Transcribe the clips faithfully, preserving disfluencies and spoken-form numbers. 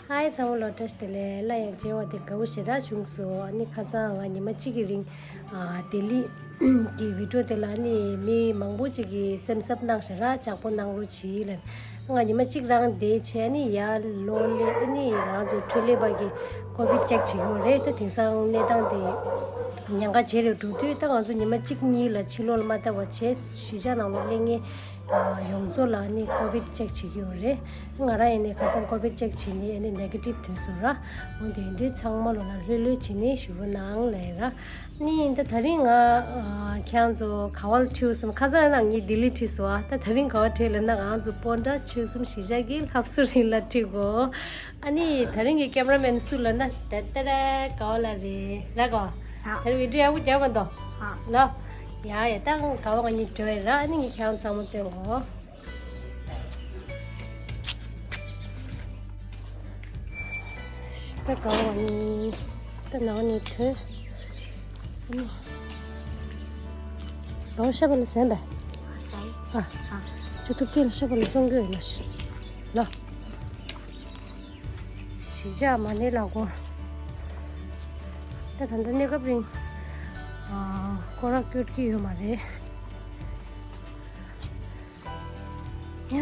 ཧའི། ཚང་མ་ལོ་བཀྲ་ཤིས་བདེ་ལེགས། སླར་ཡང་མཇལ་བ་དེ་དགའ་བོ་ཞེ་དྲག་བྱུང་སོང་། ཨ་ནི་ཁ་སང་ང་ཉི་མ་གཅིག་གི་རིང་ཨ་ལྡི་ལི་གི་བི་ཌིའོ་དེ་ལ་ཨ་ནི་མི་མང་པོ་ཅིག་གིས་སེམས་འཚབ་གནང་ཞེ་དྲག་ལྕགས་པོ་གནང་རོགས་གྱིས་ལབ། ང་ཉི་མ་གཅིག་རང་བསྡད་བྱས་ཨ་ནི་ཡར་ལོག་སླེབས། ཨ་ནི་ང་ཚོ་འཕྲིན་ལས་པ་གིས་ཀོ་བིཌ་ཅེག་བྱེད་ཀྱི་ཡོད་རེད། ད་དེང་སང་གནས་སྟངས་དེ་ཉེན་ཁ་ཇེ་ལས་འགྲོ་དུས། ད་ང་ཚོ་ཉི་མ་གཅིག་གཉིས་ལ་ཕྱི་ལོགས་ལ་མ་བཏང་བ་བྱས་གཞིས་ཆགས་ནང་ལོགས་སླེབས་མཁན་ཡོངས་རྫོགས་ལ་ནི་ཀོ་བིཌ་ཅེག་བྱེད་ཀྱི་ཡོད་རེད། ང་རང་ཡིན་ནའི་ཁ་སང་ཀོ་བིཌ་ཅེག་བྱས་ནས་ཨ་ནི་ནེ་གེ་ཊིབ་ཐོན་སོང་ར། འོ་དེ་འདྲའི་ཚང་མ་ལོ་ལ་ལྷོད་ལྷོད་བྱས་ནས་བཞུགས་རོགས་གནང་ལབ་ར། ནི་ད་ད་རིང་ང་ཁྱེད་རང་ཚོ་ག་བ་ལ་ཁྲིད་སོང་། ཁ་སང་ཡིན་ན་ངས་ལྡི་ལི་ཁྲིད་སོང་ཨ། ད་ད་རིང་ག་བ་ཁྲིད་ལབ་ན་ང་ཚོ་སྤོན་ཊ་ཆོལ་གསུམ་གཞིས་ཆགས་ཀྱི་ལྷ་བཟོ་རིང་ལ་ཁྲིད་གོ། ཨ་ནི་ད་རིང་གི་ཀེམ་ར་མེན་སུ་ལབ་ན་ད་ད་ར་ག་བ་ལ་རེད་ར་གོ། ད་རིང་བི་ཌིའོ་ཡག་པོ་རྒྱབ་མ་འདུག་ལ། ཡ་ཡ། ད་ག་བ་ང་གཉིས་འགྲོ་ཡ་ར། ཨ་ནི་ངས་ཁྱེད་རང་ཚང་མ་སྟོན་གོ། ད་ག་བ་ནི་ད་ནང་ནས་ཐོན། ཨ་ནི་ག་བ་ཤ་བ་ལ་ཟན་པས། ཟན། ཨ། ཨ། ཅོ་ཐུབ་ཀྱི་ལ་ཤ་བ་ལ་བཙོང་གི་ཡོད་ལ་ཤི། ལ། གཞིས་ཆགས་མ་ནེ་ལ་གོ། ད་ད་ལྟ་གནས་སྐབས་རིང་ཨ་སྐོར་ར་སྐྱོད་ཀྱི་ཡོད་མ་རེད། ཡ།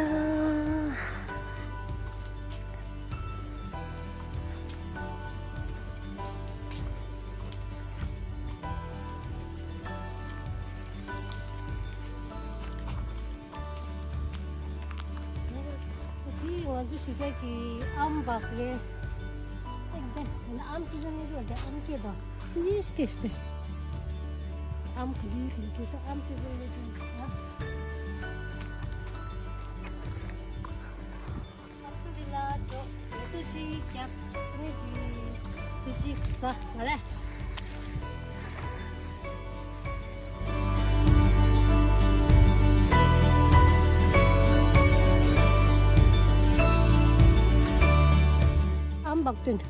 དེ་ང་ཚོ་གཞིས་ཆགས་ཀྱི་ཨམ་བག་ལེབ། ཨམ་སི་ཛན་ནི་རོ་དེ་ཨམ་སྐད་དང་ཤི་ཡེ་སྐད་ཤི་ཏེ། ཨམ་ག་ལི་ག་ལི་སྐད་དང་ཨམ་སི་ཛན་ནི་རོ། ཨ་སུ་རི་ལ་འགྲོ། ཡོ་སོ་ཅིག་རྒྱབ། ཨ་ནི་དེ་ཅིག་ཟ་མ་རེད། ཨམ་བག་སྟོན།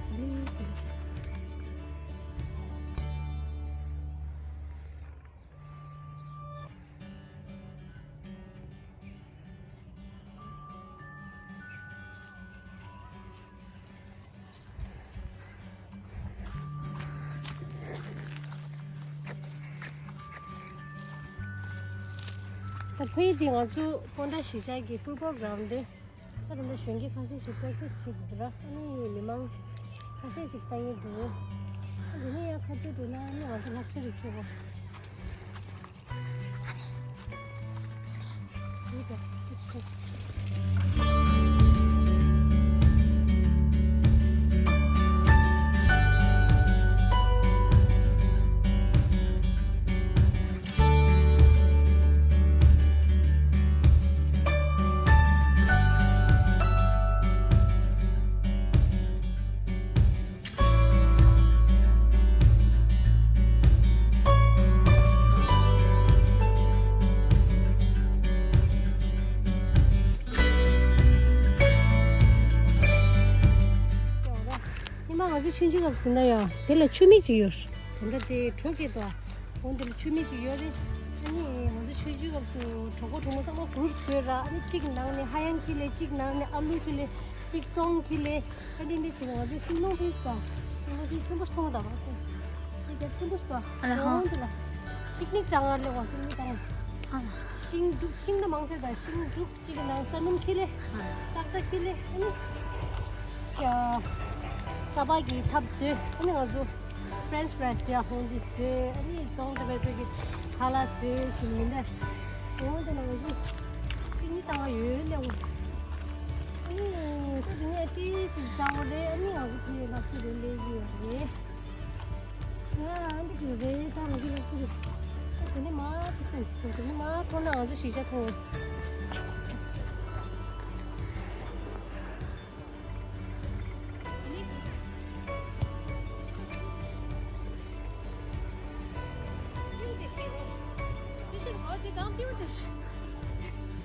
ད་ཕ་གི་དེ་ང་ཚོ་སྤོན་ཊ་གཞིས་ཆགས་ཀྱི་ཕུཊ་བོལ་གྷ་རོན་ཌི་དེ། ད་དེ་འདྲ་གཞོན་སྐྱེས་ཁ་ཤས་ཤིག་པེ་རེག་ཊི་སི་བྱེད་དགོས་ར། ཨ་ནི་མི་མང་ཁ་ཤས་ཤིག་ལྟ་ཡིན་འདུག་ཨ་དེ་ནས་ཡང་ཁ་ཐུག་འགྲོ་ན་ཨ་ནི་ང་ཚོ་ལྷ་བཟོ་རིགས་ཁྱེར་བོ། ཉི་མ་ང་ཚོ་ཆུང་ཆུང་སྐབས་སུ་ན་ཡང་དེ་ལ་ཆུ་མིག་ཅིག་ཡོད། དེ་འདྲ་དེ་གྲོ་སྐྱེས་དོ། འོ་འདི་ལ་ཆུ་མིག་ཅིག་ཡོད་རེད། ཨ་ནི་ང་ཚོ་ཆུང་ཆུང་སྐབས་སུ་གྲོགས་པོ་གྲོགས་མོ་ཚང་མ་གུ་རུབ་བཟོས་ར། ཨ་ནི་གཅིག་ནང་ནས་ཧ་ཡང་ཁྱེར་ལེ། གཅིག་ནང་ནས་ཨ་ལུ་ཁྱེར་ལེ། གཅིག་བཙོང་ཁྱེར་ལེ། ཨ་འདི་འདི་བྱས་ན་ང་ཚོ་ཤིང་སྡོང་ཕུལ་སོང་། ཤིང་སྡོང་ཕུལ་ཆེན་པོ་ཞིག་མཐོང་གི་འདུག་པ། ཤིང་སྡོང་ཕུལ་ཆེན་པོ་ཞིག་འདུག་ཨ་ལ་ཧ། འོ་འདི་ལ་པིག་ནིག་བཏང་ང་སླེབས་པ། པིག་ནིག་བཏང་ང་། ཨ་ལ། ཤིང་འབྲུ་ཤིང་སྣ་མང་ཐོས་དང་ཤིང་འབྲུ། གཅིག་གི་ནང་ས་སྣུམ་ཁྱེར་ལེ། ཏག་ཏག་ཁྱེར་ལེ། ཨ་ནི། ཡ། ས་ཕག་གི་ཐབ་བཟོས། ཨ་ནི་ང་ཚོ་ཕ་རེན་ཆི་ཕ་རའི་སི་ཡ་ཧོང་འདི་བཟོས། ཨ་ནི་ཙོང་ཏེ་པེ་ཏོ་གི་ཁ་ལག་བཟོས་ཅིག་མིན་ད། འོ་དེ་ནང་བཞིན་ཨ་ནི་བཏང་བ་ཡོད་ལེ། ཨ་ནི་ཁོ་དེ་ནས་ཏི་སི་གཙང་བོ་རེད། ཨ་ནི་ང་ཚོ་དེ་ལག་སུ་རེད་ལེ་ཡོད་རེད། ཡ། ཨ་འདི་གི་རེད། ད་ང་ཚོ་ལག་སུ་རེད། ད་དེ་ནས་མར་ཐུག་ཐུག་དེ་ནས་མར་ཐོན་ན་ང་ཚོ་གཞིས་ཆགས་ཐོན།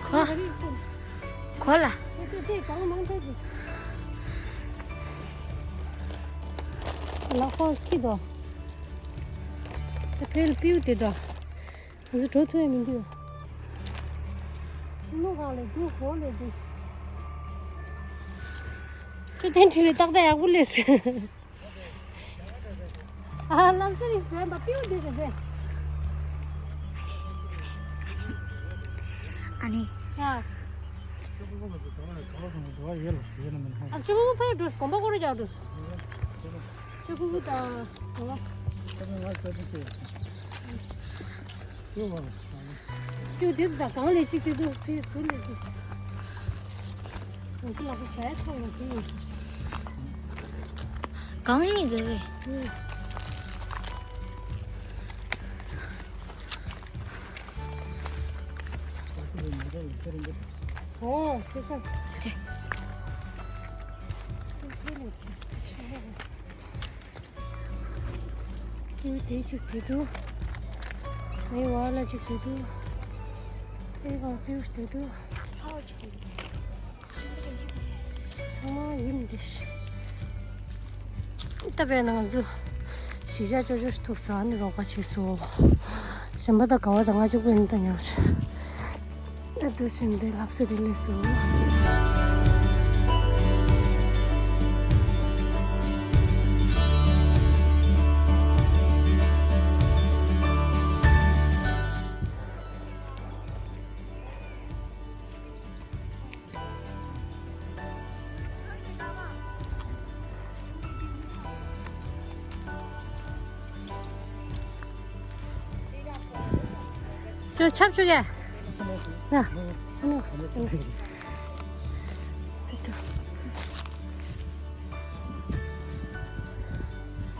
གོ། གོ་ལ། ལག་པ་ཁྱི་དོ། ད་ཕེལ་པིའུ་དེ་དོ། ང་ཚོ་འགྲོ་ཐུབ་ཡ་མི་འདུག་ཤིང་ནགས་སྒང་ལ་འདུག་འོག་ལ་འདུག་ཁྱོད་ཐེངས་ཁྲིད་ལས་ཏག་ཏག་ཡག་པོ་སླེབས་སོང་། ཨ། ལམ་སེང་རིང་ཞིག་འགྲོ་ཡིན་པ་པིའུ་འདི་རེད་པས། ཨ་ནི། ཨ། ཨ། ཅོ་ཕུ་ཕུ་ཕར་འགྲོ། གོམ་པ་སྐོར་རྒྱག་འགྲོ། ཅོ་ཕུ་ཕུ་དང་གྲོགས། ཅོ་ཕུ་ཕུ། ཅོ་ཕུ་ཕུ། ཅོ་དེ་དང་གང་ལས་གཅིག་དེ་དུ་དེ་ཟུར་ལས་གཅིག་ང་ཚོ་ལ་ཁོ་ཟས་ཐོག་ལ་དེ་ཡོད། གང་ཡིན་རེད། ཨོ་ཤེས་སོང་། ཡུལ་དེ་གཅིག་དེ་འདུག་ངའི་བར་ལ་གཅིག་དེ་འདུག་ཨེ་གང་ཕིའུ་དེ་འདུག་ཚང་མ་ཡུལ་འདི་ཤི། ད་བས་ན་ང་ཚོ་གཞིས་ཆགས་ཅོ་ཅོ་ཞིག་ཐུག་ས་ནི་རོགས་པ་བྱེད་སོ། གཞན་པ་དང་དགའ་བ་དང་ང་གཅིག་པུ་ཡིན་ད་ཉག་ཤི། ད་དུ་བཞིན་པའི་ལྷ་བཟོ་རི་ལས་སུ། ཁྱོད་ཆབ་ཆུ་གས། ན།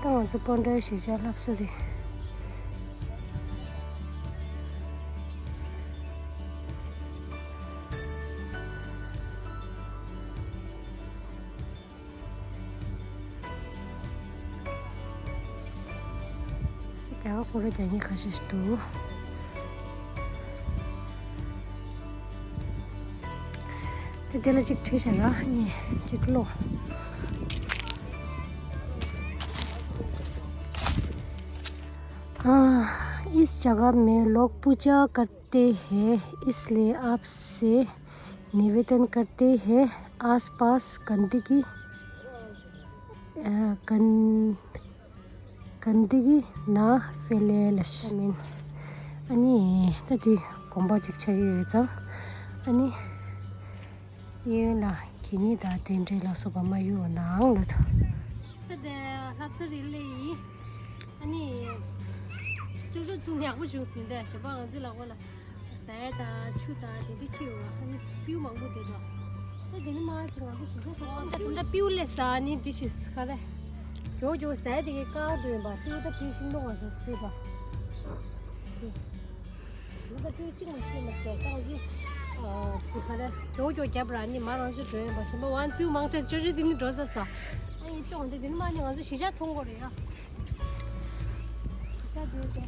ད་ང་ཚོ་སྤོན་ཊའི་གཞིས་ཆགས་ལྷ་བཟོ་རི། རྒྱ་གར་སྐོར་ར་རྒྱག་མཁན་ཁ་ཤས་ཤིག་འདུག་དེ་དེ་ལ་གཅིག་བྲིས་བཞག་ར་ངས་གཅིག་ཀློག हाँ, इस जगह में लोग पूजा करते हैं, इसलिए आपसे निवेदन करते हैं, आसपास गंदगी, अ, गन-, गंदगी ना फैलाएं། ཨ་ནི་ད་དེ་དགོན་པ་ཅིག་ཆགས་ཀྱི་ཡོད་ཙང་། ཨ་ནི། གཡས་གཡོན་ལ་གད་སྙིགས་དང་དེ་འདྲའི་ལ་སོགས་པ་མ་ཡོང་བ་ནའང་ལ་ཐོ། ད་དེ་ལྷ་བཟོ་རི་ལས་ཡིན། ཨ་ནི། ཅོ་ཅོ་ཐུག་ཡག་པོ་བྱུང་ཟིན་པས་ཞེས་པ་ང་ཚོའི་ལག་པ་ལ། ཟས་དང་ཆུ་དང་དེ་འདྲ་ཁྱེར་ཡོང་བ། ཨ་ནི་སྤྲེའུ་མང་པོ་བསྡད་འདུག་ད་དེ་ནི་མ་ཅིག་ང་ཚོ་ཞིག་ས་ཐོག་ད་ད་སྤྲེའུ་ལས་ཟ་ནི་འདི་ཞིག་ག་རེ། མགྱོགས་མགྱོགས་ཟས་དེ་གའི་དཀར་འགྲོ་ཡིན་པ། སྤྲེའུ་ད་དེ་ཤིང་སྡོང་ང་ཚོ་སྤྲེའུ་པ། ད་སྤྲེའུ་གཅིག་མ་ཤེས་མ་ཤེས་ད་ང་ཚོ། ཨ་ཙི་ག་རེ་མགྱོགས་མགྱོགས་བརྒྱབ་ར་ནི་མ་རང་ཤི་འགྲོ་ཡིན་པ་ཞིམ་པ་ཝན་སྤྲེའུ་མང་དྲགས་ཅོ་ཅོ་དེ་ནི་འགྲོ་ས་ས། ཨ་ཡིན་ཏོང་དེ་དེ་ནི་མ་ནི་ང་ཚོ་གཞིས་ཆགས་མཐོང་དགོས་རེད་ཡ། གཞིས་ཆགས་དེ་དེ།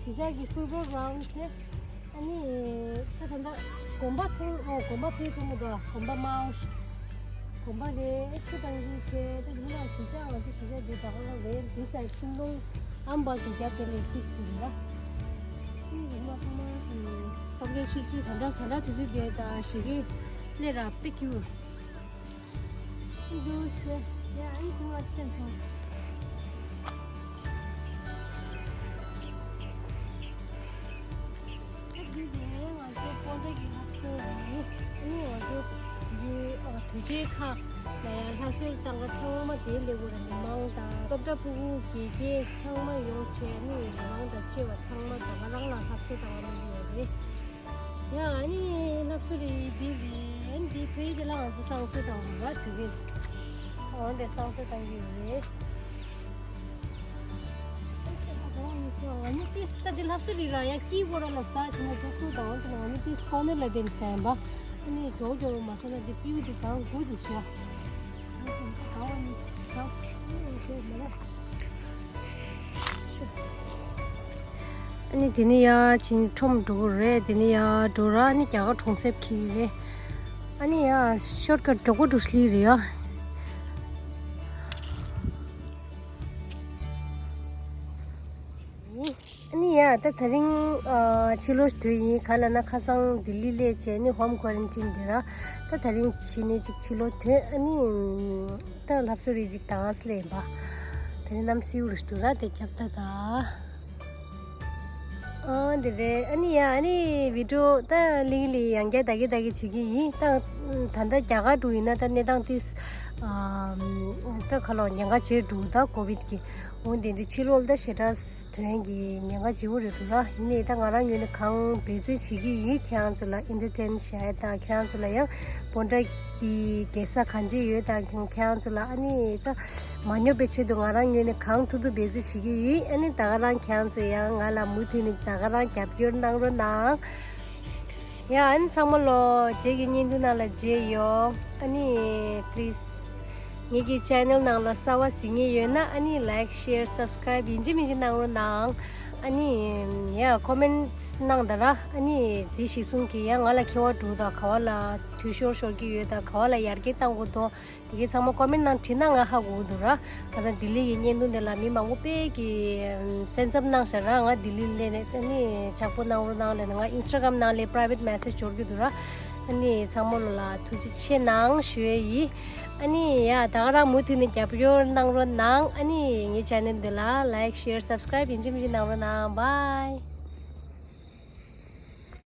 གཞིས་ཆགས་ཀྱི་ཕུཊ་བོལ་གྷ་རའུན་ཌི་བྱས། ཨ་ནི། ད་ད་ལྟ་དགོན་པ་མཐོང་། ཨོ་དགོན་པ་ཕེབས་མཐོང་གི་འདུག་དགོན་པ་མའོ། དགོན་པ་རེད། ཆུ་བཏང་གི་བྱས་ད་དེ་ནི་གཞིས་ཆགས་ང་ཚོ་གཞིས་ཆགས་འདི་ད་ག་ལ་རེད། འདི་ས་ཤིང་སྡོང་ཨམ་བ་གི་རྒྱབ་དེ་ལ་ཡིན་ཟིན་ལ། ཨི་རུ་མ་ཕ་མ་སྟོབས་ལྡན་ཆུ་ཚོད་ད་ལྟ་ད་ལྟ་དུས་ཚོད་དེ་དང་ཞོགས་ཀའི་སླེབས་ར་པེ་ཀྱུ། འདུག་ཟེར། ཡ་ཨ་ནི་ཁོང་ང་བསྟན་སོང་། ཨ་འདི་ནས་ང་ཚོ་སྤོན་ཊ་གི་ལྷ་གསོལ་རེད། ཨ་ནི་ང་ཚོ་འདི་ཨ་དུས་ཆེན་ཁག་ལ་ཡང་ལྷ་གསོལ་བཏང་ག་ཚང་མ་དེ་སླེབས་ཡོད་རེད། མི་མང་དང་སློབ་གྲྭ་ཕྲུ་གུ་དགེ་རྒན་ཚང་མ་ཡོང་བྱས། ཨ་ནི་མི་མང་དང་བཅས་པ་ཚང་མ་ད་ག་རང་ལ་ལྷ་གསོལ་བཏང་ག་སླེབས་ཡོད་རེད། ཡ་ཨ་ནི་ལྷ་གསོལ་རེད། འདི་རེད། ཨ་ནི་འདི་ཕ་གི་དེ་ལ་ང་ཚོ་བསང་གསོལ་བཏང་རེད་པ། དུས་རྒྱུན་འོན་ཏེ་བསང་གསོལ་བཏང་གི་ཡོད་རེད། ང་གཉིས་ཏིས་ད་འདི་ལྷ་གསོལ་རེད་ར། ཡ་ཀི་བོ་ར་ལ་ཟ་ཞིག་ན་འཇོག་སུ་དང་འོན་ཏེ་ང་གཉིས་ཏིས་ཀོ་ནེར་ལ་བསྡད་ཟ་ཡིན་པ། ཨ་ནི་མགྱོགས་མགྱོགས་མ་ཟ་ན་འདི་པིའུ་འདི་གང་དགུ་འདི་ཤ། ང་ཚོ་འདི་གང་བ་ནི་ཟ། ཨ་ནི་འོན་ཏེ་མ་ལ། ཨ་ནི་དེ་ནས་ཡར་ཕྱིན་ཁྲོམ་འགྲོ་གི་རེད། དེ་ནས་ཡར་འགྲོ་ར་ཨ་ནི་རྒྱ་གར་གྲོང་གསེབ་འཁེལ་གི་རེད། ཨ་ནི་ཡར་ཤོར་ཀཊ་མགྱོགས་པོ་འགྲོ་སླེབས་རེད་ཡ། ཨ་ནི་ཡར། ད་དེ་རིང་ཨ་ཕྱི་ལོགས་སྡོད་ཡིན། ག་ལབ་ན་ཁ་སང་ལྡི་ལི་སླེབས་བྱས་ནི་ཧོམ་ཀོ་རན་ཊིན་དེ་ར། ད་དེ་རིང་ཕྱི་ནས་ཅིག་ཕྱི་ལོགས་སྡོད། ཨ་ནི་ད་ལྷ་བཟོ་རེ་ཅིག་དང་སླེབས་པ། དེ་རིང་གནམ་སེའུ་རུ་སྡུག་ར་དེ་རྒྱབ་ད་ད། ཨ་འདི་རེད། ཨ་ནི་ཡ་ཨ་ནི་བི་ཌིའོ་ད་ལིག་ལི་ཡང་བསྐྱར་ད་གི་ད་གི་བྱེད་ཀྱི་ཡིན། ད་ད་ལྟ་རྒྱ་གར་འགྲོ་ཡིན་ན་ད་གནས་སྟངས་ཏིས་ཨ་ད་ག་ལོ་ཉེན་ཁ་ཆེ་འགྲོ་ད་ཀོ་བིད་ཀྱི། འོན་ཏེ་འདི་ཕྱི་ལོགས་ལ་ད་ཞེ་དྲག་དོན་གྱི་ཉེན་ཁ་ཆེ་བོ་རེད་འདུག་ར། ཡིན་ནའི་ད་ང་རང་ངོས་ནས་གང་འབད་བརྩོན་བྱེད་ཀྱི་ཡིན། ཁྱེད་རང་ཚོ་ལ་ཨེན་ཊར་ཊེན་བྱ་ཡ་དང་ཁྱེད་རང་ཚོ་ལ་ཡང་སྤོན་ཊ་དེ་རྒྱལ་ས་གང་ཅི་ཡོད་དང་ཁྱེད་རང་ཚོ་ལ་ཨ་ནི་ད་མ་ཉོབ་པའི་ཆེད་དུ་ང་རང་ངོས་ནས་གང་ཐུབ་ཐུབ་འབད་བརྩོན་བྱེད་ཀྱི་ཡིན། ཨ་ནི་ད་ག་རང་ཁྱེད་རང་ཚོ་ཡང་ང་ལ་མུ་མཐུད་ནས་ད་ག་རང་རྒྱབ་སྐྱོར་གནང་རོགས་གནང་། ཡ་ཨ་ནི་ཚང་མ་ལོ་རྗེས་ཀྱི་བརྙན་ཐུང་ནང་ལ་མཇལ་ཡོང་། ཨ་ནི་པི་ལི་སི་ངེད་ཀྱི་ཅེ་ནལ་ནང་ལ་གསར་བ་གཟིགས་མཁན་ཡོད་ན་ཨ་ནི་ལའིཀ་ཤེར་སབ་སི་ཀ་རའིབ་ཡིན་གཅིག་མིན་གཅིག་གནང་རོགས་གནང་། ཨ་ནི་ཡ་ཀོ་མེན་ཊི་གནང་དང་ར། ཨ་ནི་དེ་གཞིར་བཟུང་གིས་ཡང་ང་ལ་ཁྱད་པར་འགྲོ་དང་ག་བ་ལ་འཐུས་ཤོར་ཤོར་གྱི་ཡོད་དང་ག་བ་ལ་ཡར་རྒྱས་གཏང་དགོས་དོ། དེ་གའི་ཚང་མ་ཀོ་མེན་ཊི་ནང་བྲིས་ན་ང་ཧ་གོ་གི་འདུག་ར། ཁ་སང་ལྡི་ལི་ཡི་བརྙན་ཐུང་དེ་ལ་མི་མང་པོ་དཔེ་གི་སེན་སབ་གནང་ཤག་ར། ང་ལྡི་ལི་སླེབས་ནས་ཨ་ནི་ཕྱག་པོ་གནང་རོགས་གནང་ལབ་ནས་ང་ཨིན་སི་ཊ་གྷ་རམ་ནང་ལ་པ་རའི་ཝེ་ཊི་མེ་སེ་ཇི་འབྱོར་གྱི་འདུག་ར། ཨ་ནི་ཚང་མ་ལོ་ལ་ཐུགས་རྗེ་ཆེ་གནང་ཞུ་ཡས་ཡིན། ཨ་ནི་ཡ་ད་ག་རང་མུ་མཐུད་ནས་རྒྱབ་སྐྱོར་གནང་རོགས་གནང་། ཨ་ནི་ངའི་ཅེ་ནལ་འདི་ལ་ལའིཀ་ཤེར་སབ་སི་ཀ་རའིབ་ཡིན་གཅིག་མིན་གཅིག་གནང་རོགས་གནང་། བྷའི།